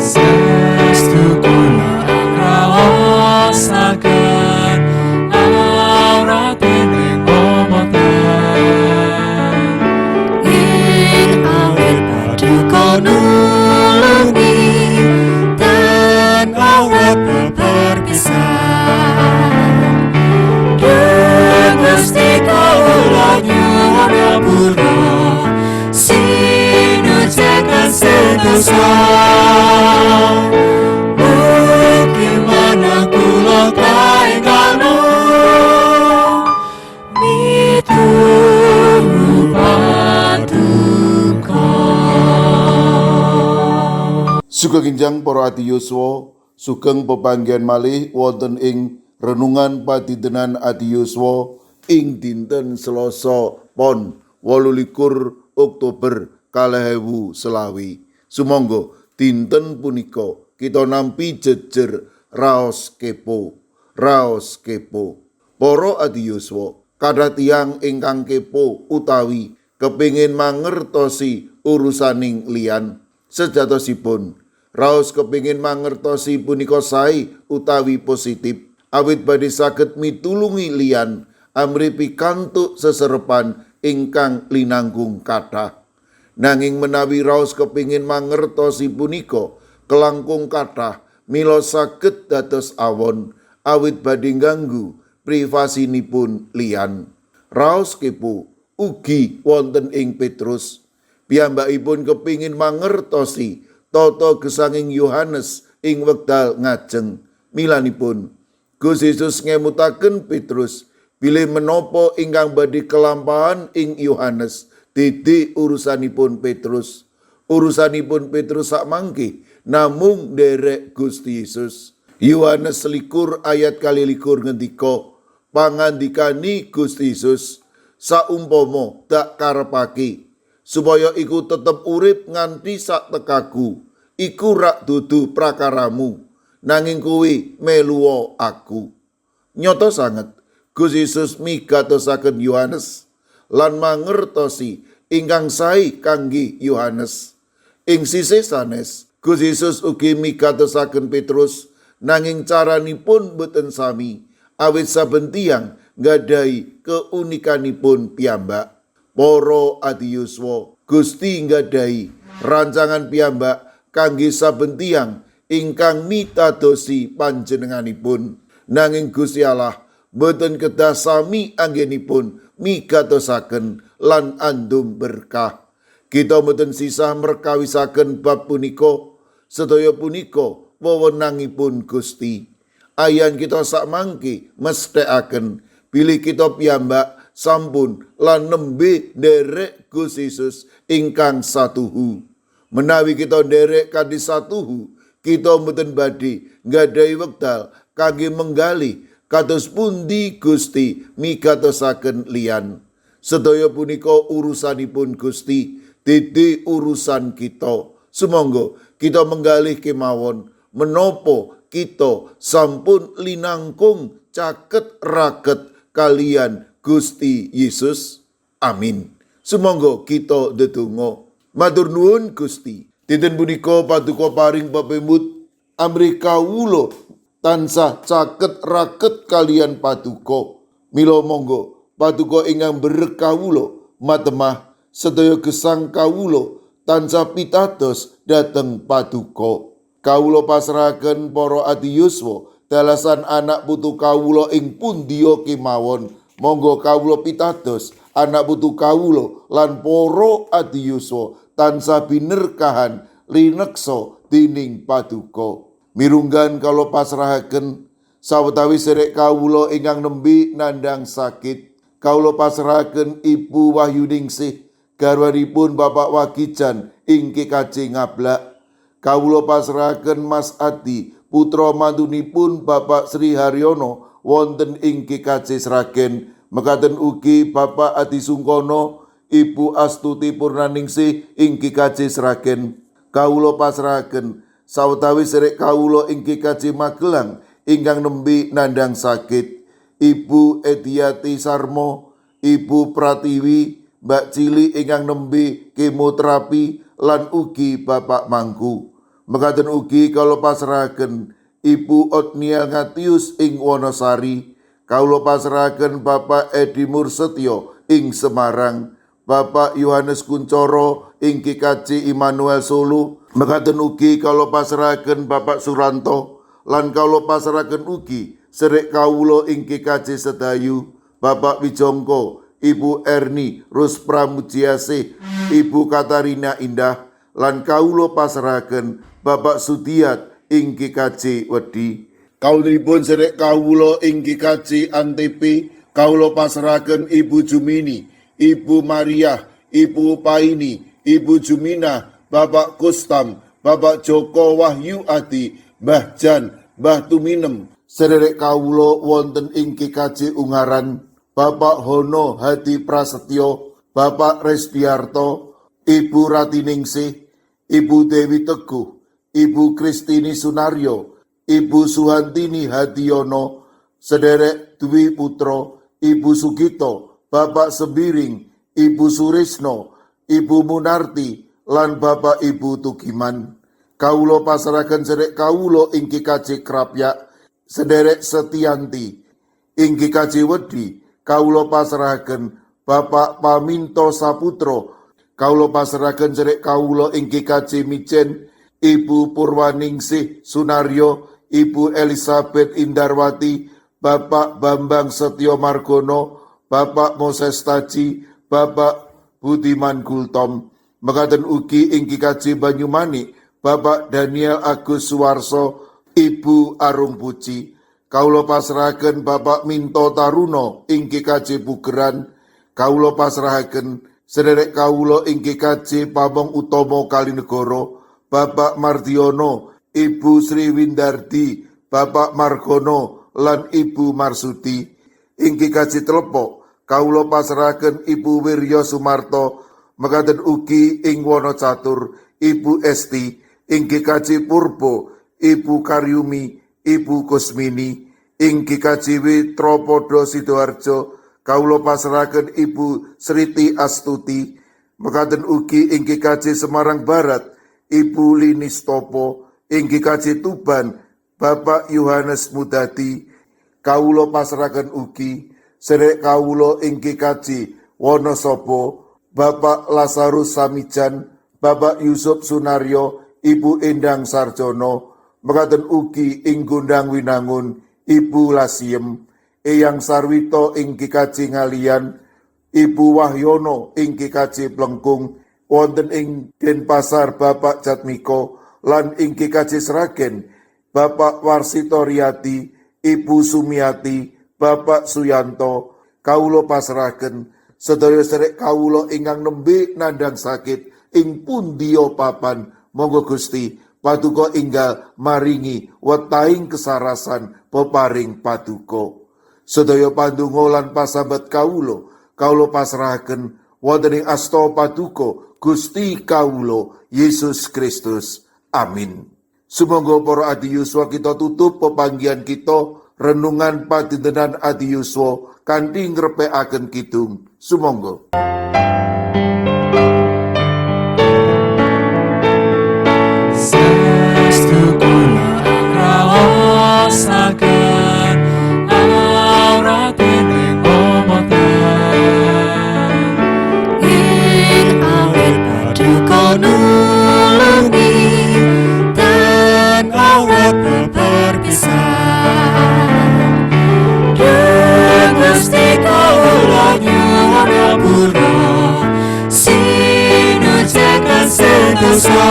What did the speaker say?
Saestu kula ngraosaken awrate omotan. Ing awit paduka nulungi ten awet beperpisahan. Duh Gusti, kawula nyuwun ngapura, sinujaken sedosa. Mugi manah kula kaenggalmu Mituru paduka. Sugeng enjang, para adi yuswa, sugeng pepanggihan malih wonten ing renungan padintenan adi yuswa ing dinten Selasa Pon 28 Oktober 2025. Sumangga dinten punika kita nampi jejer raos kepo, raos kepo. Para adi yuswa, kathah tiyang ingkang kepo utawi kepingin mangertosi urusaning liyan. Sejatosipun raos kepingin mangertosi punika sae utawi positif, awit badhe saged mitulungi liyan amrih pikantuk seserepan ingkang linangkung kathah. Nanging menawi raos kepingin mangertosi punika kelangkung kathah, mila saged dados awon awit badhe ganggu privasinipun liyan. Raos kepo ugi wonten ing Petrus. Piyambakipun kepingin mangertosi tata gesanging Yohanes ing wekdal ngajeng. Milanipun Gusti Yesus ngemutaken Petrus bilih menapa ingkang badhe kelampahan ing Yohanes didi urusanipun Petrus. Urusanipun Petrus sakmangke namung nderek Gusti Yesus. Yohanes 21 ayat 22 ngendika, pangandikani Gusti Yesus, "Saumpama dak karepake supaya iku tetep urip nganti sak tekaku, iku rak dudu prakaramu, nanging kowe meluwa aku." Nyata sanget Gusti Yesus migatosaken Yohanes lan mangertosi ingkang sae kangge Yohanes. Ing sisih sanes, Gusti Yesus ugi migatosaken Petrus, nanging caranipun boten sami, awit saben tiyang nggadahi keunikanipun piyambak. Para adi yuswa, Gusti nggadahi rancangan piyambak kangge saben tiyang ingkang mitadosi panjenenganipun. Nanging Gusti Allah boten kedah sami anggenipun migatosaken lan andum berkah. Kita boten sisah merkawisaken bab punika, sedaya punika wewenangipun Gusti. Ayan kita sakmangke mesthekaken bilih kita piyambak sampun lan nembe nderek Gusti Yesus ingkang satuhu. Menawi kita nderek kanthi satuhu, kita mboten badhe nggadahi wekdal kangge menggalih kados pundi Gusti migatosaken liyan. Sedaya punika urusanipun Gusti, didi urusan kita. Sumangga kita menggalih kemawon menopo kita sampun linangkung caket raket kaliyan Gusti Yesus. Amin. Sumangga kita ndedonga. Matur nuwun, Gusti. Dinten punika paduka paring pepemut amrih kawula tansah caket raket kaliyan paduka. Mila monggo paduka ingkang berek kawula matemah sedaya gesang kawula tansah pitados dhateng paduka. Kawula pasrahaken para adi yuswa dalasan anak putu kawula ing pundiya kemawon. Monggo kawula pitados anak putu kawula lan para adi yuswa tansah binerkahan lineksa dening paduka. Mirunggan kawula pasrahaken sawetawis serek kawula ingkang nembe nandhang sakit. Kawula pasrahaken Ibu Wahyuningsih garwanipun Bapak Wagijan ing GKJ Ngablak. Kawula pasrahaken Mas Adi, putra mantunipun Bapak Sri Haryono wonten ing GKJ Sragen. Mekaten ugi Bapak Adi Sungkono, Ibu Astuti Purnaningsih ing GKJ Sragen. Kawula pasrahaken sawetawis serek kawula ing GKJ Magelang ingkang nembe nandhang sakit. Ibu Ediati Sarmo, Ibu Pratiwi, Mbak Cili ingkang nembe kemoterapi lan ugi Bapak Mangku. Mekaten ugi kawula pasrahaken Ibu Otniel Ngatius ing Wonosari. Kawula pasrahaken Bapak Edi Mursetyo ing Semarang, Bapak Yohanes Kuncoro ing GKJ Immanuel Solo. Mekaten ugi kawula pasrahaken Bapak Suranto lan kawula pasrahaken ugi serek kawula ing GKJ Sedayu, Bapak Wijongko, Ibu Erni Ruspramujiasih, Ibu Katarina Indah, lan kawula pasrahaken Bapak Sudiat ing GKJ Wedi. Kawulanipun serek kawula ing GKJ Antp, kawula pasrahaken Ibu Jumini, Ibu Maria, Ibu Paini, Ibu Jumina, Bapak Kustam, Bapak Joko Wahyu Adi, Mbah Jan, Mbah Tuminem. Sederek kawula wonten ing GKJ Ungaran, Bapak Hono Hadi Prasetyo, Bapak Resdiarto, Ibu Ratiningsih, Ibu Dewi Teguh, Ibu Kristini Sunaryo, Ibu Suhantini Hadiono, Sederek Dwi Putro, Ibu Sugito, Bapak Sembiring, Ibu Surisno, Ibu Munarti, lan Bapak Ibu Tugiman. Kawula pasrahaken sederek kawula ing GKJ Krapyak, sederek Setianti, ing GKJ Wedi, kawula pasrahaken Bapak Paminto Saputro, kawula pasrahaken sederek kawula ing GKJ Mijen, Ibu Purwaningsih Sunaryo, Ibu Elizabeth Indarwati, Bapak Bambang Setyo Margono, Bapak Moses Taji, Bapak Budiman Gultom. Mekaten ugi ing GKJ Banyumanik, Bapak Daniel Agus Suwarso, Ibu Arum Puji. Kawula pasrahaken Bapak Minto Taruno ing GKJ Pugeran. Kawula pasrahaken sederek kawula ing GKJ Pamong Utomo Kalinegoro, Bapak Mardiono, Ibu Sri Windardi, Bapak Margono, lan Ibu Marsudi. Ing GKJ Telepok, kawula pasrahaken Ibu Wirya Sumarto. Mekaten ugi ing Wonocatur, Ibu Esti. Ing GKJ Purbo, Ibu Karyumi, Ibu Kusmini. Ing GKJW Tropodo Sidoarjo, kawula pasrahaken Ibu Sriti Astuti. Mekaten ugi ing GKJ Semarang Barat, Ibu Lini Stopo. Ing GKJ Tuban, Bapak Yohanes Mudati. Kawula pasrahaken ugi sederek kawula ing GKJ Wonosobo, Bapak Lazarus Samijan, Bapak Yusuf Sunaryo, Ibu Endang Sarjono. Mekaten ugi ing Gondang Winangun, Ibu Lasiem, Eyang Sarwito ing GKJ Ngalian, Ibu Wahyono ing GKJ Plengkung, wonten ing Denpasar Bapak Jatmiko, lan ing GKJ Sragen, Bapak Warsito Riyadi, Ibu Sumiati, Bapak Suyanto. Kawula pasrahaken sedaya sedherek kawula ingkang nembe nandhang sakit ing pundiya papan. Monggo Gusti Paduka enggal maringi wetahing kesarasan peparing Paduka. Sedaya pandonga lan pasambat kawula, kawula pasrahaken wonten ing asta Paduka Gusti kawula Yesus Kristus. Amin. Sumangga para adi yuswa kita tutup pepanggihan kita renungan padintenan adi yuswa kanthi ngrepekaken kidung. Sumangga. Saestu kula ngraosaken awratining omotan. Ing awit paduka nulungi tan awet beperpisahan. Duh Gusti kawula nyuwun ngapura, sinujaken sentosa.